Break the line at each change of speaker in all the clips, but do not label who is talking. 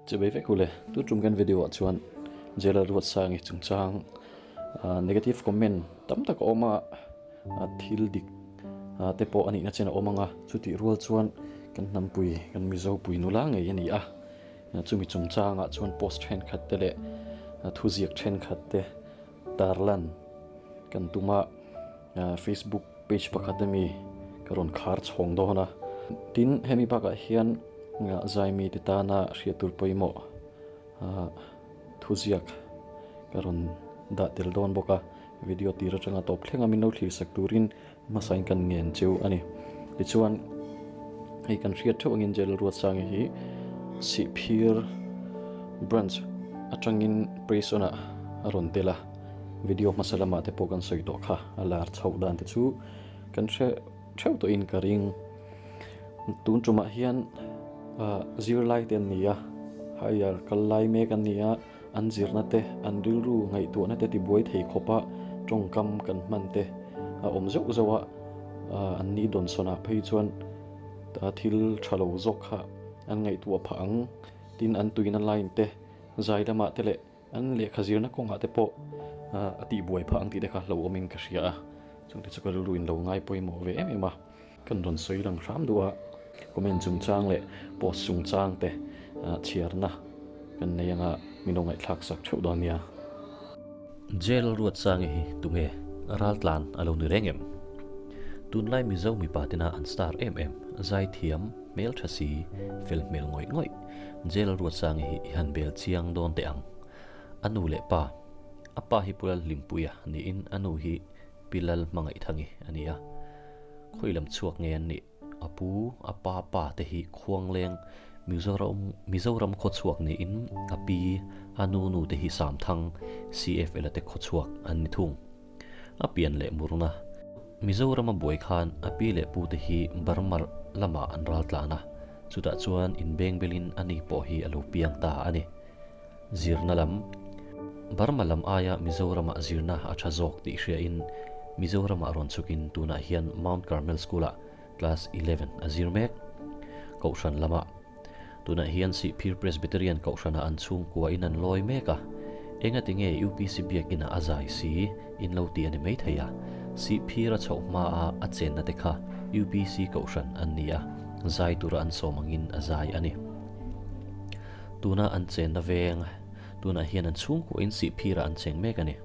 Chubei vek ule, tu tum kan video ah chuan Jailer Ruatsangi chungchang negative comment tam tak a awm a, thil dik te pawh a nihna chen a awm ang a, chutih rual chuan kan hnampui, kan Mizo pui nula ngei a ni a, chumi chungchangah chuan post thenkhat te leh thuziak thenkhat te tarlan kan tum a, Facebook page pakhat ami ka rawn khar chhawng dawn a, tin hemi bakah hian zaimi te tana hriat tur pawimawh thuziak ka rawn dah tel dawn bawk a, video tir atanga tawp thleng a min lo thlir sak turin hmasain kan ngen cheu a ni. Tichuan hei kan hriat theuh angin Jail Ruatsangi hi Sihphir branch atangin prison ah a rawn tel a, video hmasa lamah te pawh kan sawi tawh kha a lar chhoh dan te chu kan hre theuh tawhin ka ring. Tun tumah hian zirlai te an ni a, higher kal lai mek an ni a, an zirna te, an rilru ngaihtuahna te tibuai thei khawpa tawngkam kan hman te a awm zeuh zeuh a, an ni dawnsawnah phei chuan thil tha lo zawk kha an ngaihtuah phah ang, tin an tuina line te zai lamah te leh An lehkha zirna kawngah te pawh a tihbuai phah ang tih te kha hlauhawmin ka hria a, chungte chu ka rilru in lo ngai pawimawh ve em em a, kan rawn sawi lang hram duh a, comment chungchang leh post chungchang te chhiarna kan nei anga min lo ngaihthlak sak theuh dawn nia. Jail Ruatsangi hi tunge raltlan a lo ni reng em? Tunlai Mizo mipa tena an star em em, zaithiam, hmeltha si, fel hmel ngawih ngawih. Jail Ruatsangi hi i han bel chiang dawn teh ang. A nu leh pa, a pa hi Pu Lalhlimpuia niin a nu hi Pi Lalhmangaihthanghi a ni a. Khawi lam chhuak nge an nih? A pu, a pa pa te hi Khuangleng, Mizoram, Mizoram khawchhuak niin a pi, a nu nu te hi Samthang, CFL-a te khawchhuak an ni thung. A pian leh murna, Mizorama buai khan a pi leh pu te hi Burma lamah an ral tlan a, chutah chuan inbeng belin a ni pawh hi a lo piang ta a ni. Zirna lam, Burma lam aia Mizoramah zirna a tha zawk tih hriain Mizoramah rawn chhukin tunah hian Mount Carmel School-ah Class 11 a zir mek. Kohhran lamah. Tunah hian Sihphir Presbyterian Kohhranah an chhungkua in an lawi mek a, engati nge UPC biakinah a zai si in lo ti a ni maithei a, Sihphir a chhoh hmaa a chenna te kha UPC Kohhran an ni a, zai tura an sawm angin a zai a ni. Tuna an chenna veng, tunah hian an chhungkua in Sihphirah an cheng mek a ni.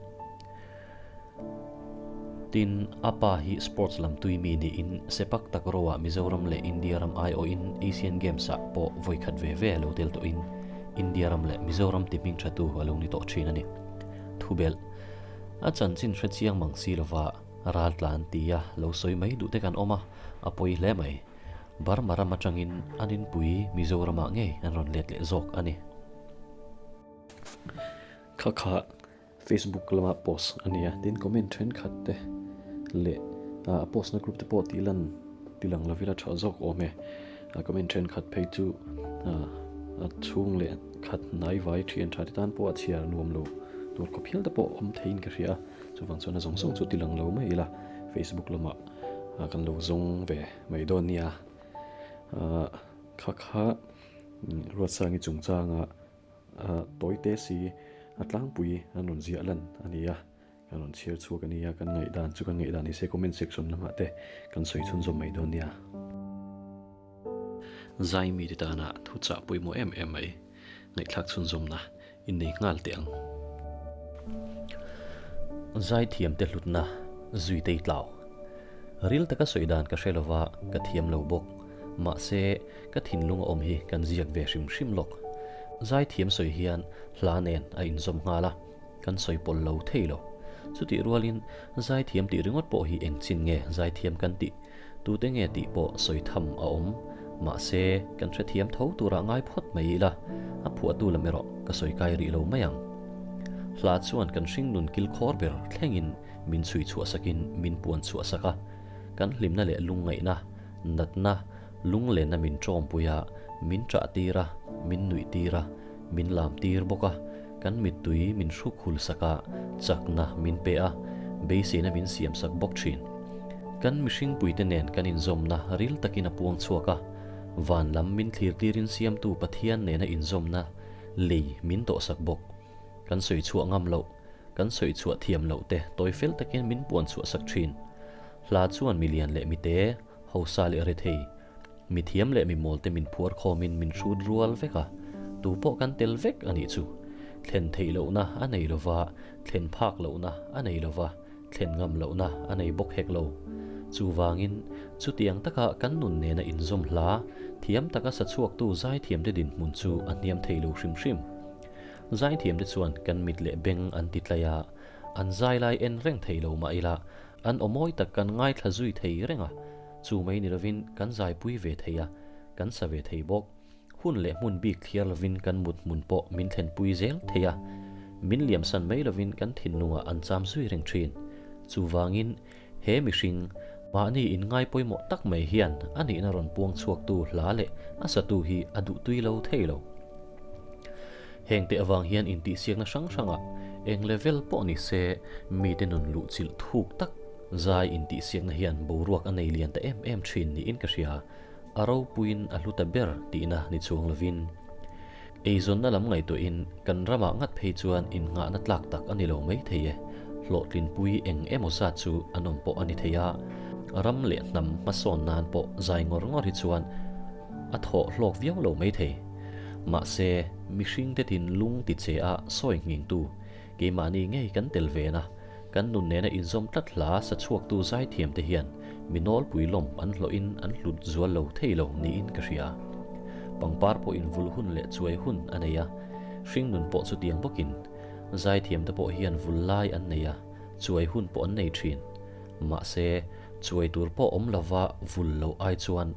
Tin, a pa hi sports lam tui mi niin Sepak Takraw-ah Mizoram leh India ram aiawhin Asian Games-ah pawh vawi khat ve ve a lo tel tawhin India ram leh Mizoram ti hming thatu a lo ni tawh thin a ni. Thubelh, A chanchin hre chiang mang si lova raltlan tia lo sawi mai duh te kan awm a, a pawi hle mai. Burma ram atangin an inpui Mizoramah ngei an rawn let leh zawk a ni. Kha kha. Facebook lama post a ni a, tin comment thenkhat te leh a post na group te pawh tih lan ti lang lovin a tha zawk awm e. A comment thenkhat phei chu a chhung leh khat hnai vai thian tha te tan pawh a chhiar nuam lo tur khawp hial te pawh awm theiin ka hria a, chuvang chuan a zawng zawng chu ti lang lo mai ila Facebook lamah kan lo zawng ve mai dawn nia. Kha kha Ruatsangi chungchanga Tawite si a tlangpui an rawn ziah lan a ni a, kan rawn chhiar chhuak a ni a, kan ngaihdan chu kan ngaihdan ni se comment section lamah te kan sawi chhunzawm mai dawn nia. Zai mite tana thu chah pawimawh em em mai ngaihthlak chhunzawmna in nei nghal teh ang. Zai thiamte hlutna zui tei tlau. Ril taka sawi dan ka hre lova ka thiam lo bawk. Mahse, ka thinlung a awm hi kan ziak ve hrim hrim lawk. Zaithiam sawi hian hla nen a inzawm nghal a, kan sawi pawlh lo thei lo. Chutih rualin zaithiam tih ringawt pawh hi engchin nge zaithiam kan tih, tute nge tih pawh sawi tham a awm. Mahse, kan hrethiam tho turah ngai phawt mai ila, a phuahtu lam erawh ka sawi kai rih lo mai ang. Hla chuan kan hringnun kilkhawr ber thlengin min chhui chhuahsakin min puan chhuahsak a, kan hlimna leh lungngaihna, Natna, lunglenna min ṭawmpui a, min ṭah tir a, min nuih tir a, min lam tir bawk a, kan mittui min hruk hul sak a, chakna min pe a, beiseina min siam sak bawk ṭhin. Kan mihringpuite nen kan inzawmna ril takin a puang chhuak a, van lam min thlir tirin siamtu Pathian nena inzawmna. Lei min dawhsak bawk. Kan sawi chhuah ngam loh, kan sawi chhuah thiam loh te tawi fel takin min puan chhuah sak thin. Hla chuan mi lian leh mi te, hausa leh rethei, mi thiam leh mi mawl te min phuar khawmin min hrut rual vek a, tu pawh kan tel vek a nih chu. Thlen theih lohna a nei lova, thlen phak lohna a nei lova, thlen ngam lohna a nei bawk hek lo. Chuvangin, chutiang taka kan nun nena inzawm hla, thiam taka sa chhuaktu zaithiamte dinhmun chu a hniam thei lo hrim hrim. Zaithiamte chuan kan mit leh beng an ti tlai a, an zai lai en reng thei lo mah ila, an aw mawi tak kan ngaithla zui thei reng a, chu mai ni lovin kan zaipui ve thei a, kan sa ve thei bawk. Hun leh hmun bik thliar lovin kan mut hmun pawh min thlenpui zel thei a, min liamsan mai lovin kan thinlungah an cham zui reng thin. Chuvangin, he mihring, mahni inngai pawimawh tak mai hian a nihna rawn puang chhuaktu hla leh a satu hi a duhtui lo thei lo. Hengte avang hian intihsiakna hrang hrangah eng level pawh ni se mite nun luhchilh thuk tak zai intihsiakna hian boruak a nei lian ta em em thin niin ka hria. A ropuiin a hlu ta ber tihna ni chuang lovin, eizawnna lam ngaihtuahin kan ramah ngat phei chuan innghahna tlak tak a ni lo mai thei e. Hlawhtlinpui eng emaw zat chu an awm pawh a ni thei a, ram leh hnam hmasawn nan pawh zai ngawr ngawr hi chuan a thawh hlawk viau lo mai thei. Mahse, mihringte thinlung ti che a sawi nghingtu Keimahni ngei kan tel ve na, kan nun nena inzawm tlat hla sa chhuaktu zaithiamte hian mi nawlpui lawm an hlawhin an hlut zual lo thei lo niin ka hria. Pangpar pawh invulh hun leh chuai hun a nei a, hringnun pawh chutiang bawkin zaithiamte pawh hian vul lai an nei a, chuai hun pawh an nei thin. Mahse, chuai tur pawh awm lova vul loh ai chuan,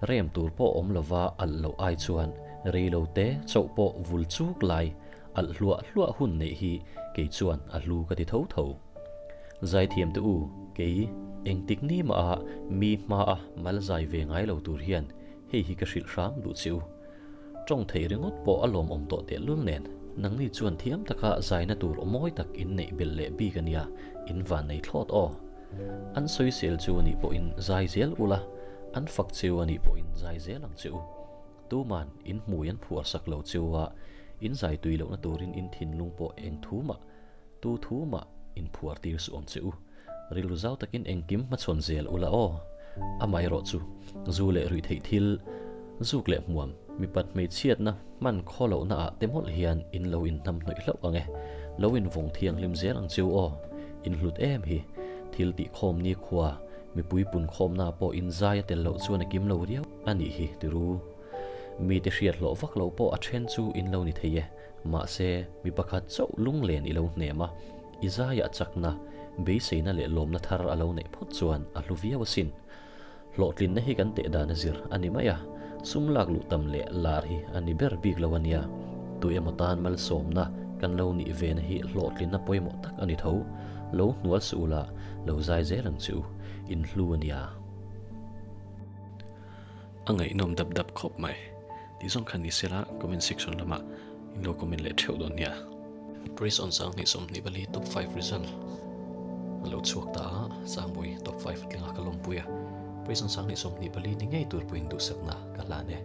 rem tur pawh awm lova alh loh ai chuan rei lo te chauh pawh vul chuk lai Alh hluah hluah hun neih hi kei chuan a hlu ka ti tho tho. Zaithiam te u, kei engtik ni mah a mi hma a mal zai ve ngai lo tur hian hei hi ka hrilh hram duh che u. Tawng theih ringawt pawh a lawmawm tawh tehlul nen, nangni chuan thiam taka zaina tur aw mawi tak in neih belh leh bik a nia, in van nei thlawt aw. An sawisel chu a nih pawhin zai zel ula, an fak cheu a nih pawhin zai zel ang che u. Tuman in hmui an phuar sak lo cheu a, in zai tui lohna turin in thinlung pawh eng thu mah, tu thu mah in phuar tir suh awm che u. Rilru zau takin engkim hmachhawn zel ula aw. Amaherawh chu, zu leh ruih theih thil, zuk leh hmuam, mipat hmeichhiatna hman khaw lohna ah te mawlh hian in lo inhnam hnawih hlauh ang e. Lo invawng thianghlim zel ang cheu aw. In hlut em hi. Thil tihkhawm nikhua, mipui punkhawmna pawh in zai a tel loh chuan a kim lo riau. A nih hi tiru. Mite hriat hlawh vak loh pawh a then chu in lo ni thei e. Mahse, mi pakhat chauh lunglen i lo hnem a, i zaiah chakna, beiseina leh lawmna thar a lo neih phawt chuan a hlu viau asin. Hlawhtlinna hi kan teh dan a zir a ni mai a, sum lak luh tam leh lar hi a ni ber bik lo a nia. Tu emaw tan malsawmna kan lo nih vena hi hlawhtlinna pawimawh tak a ni tho. Lo hnual suh ula, lo zai zel ang che u, in hlu a nia. A ngaihnawm dap dap khawp mai. Tih zawng khan ni sela comment section lamah in lo comment leh theuh dawn nia. Praise on 2024 top 5 result a lo chhuak ta a, Sangbawi top 5 tlinga ka lawmpui a. Praise on 2024 ni ngei tur pawhin duhsakna ka hlan e.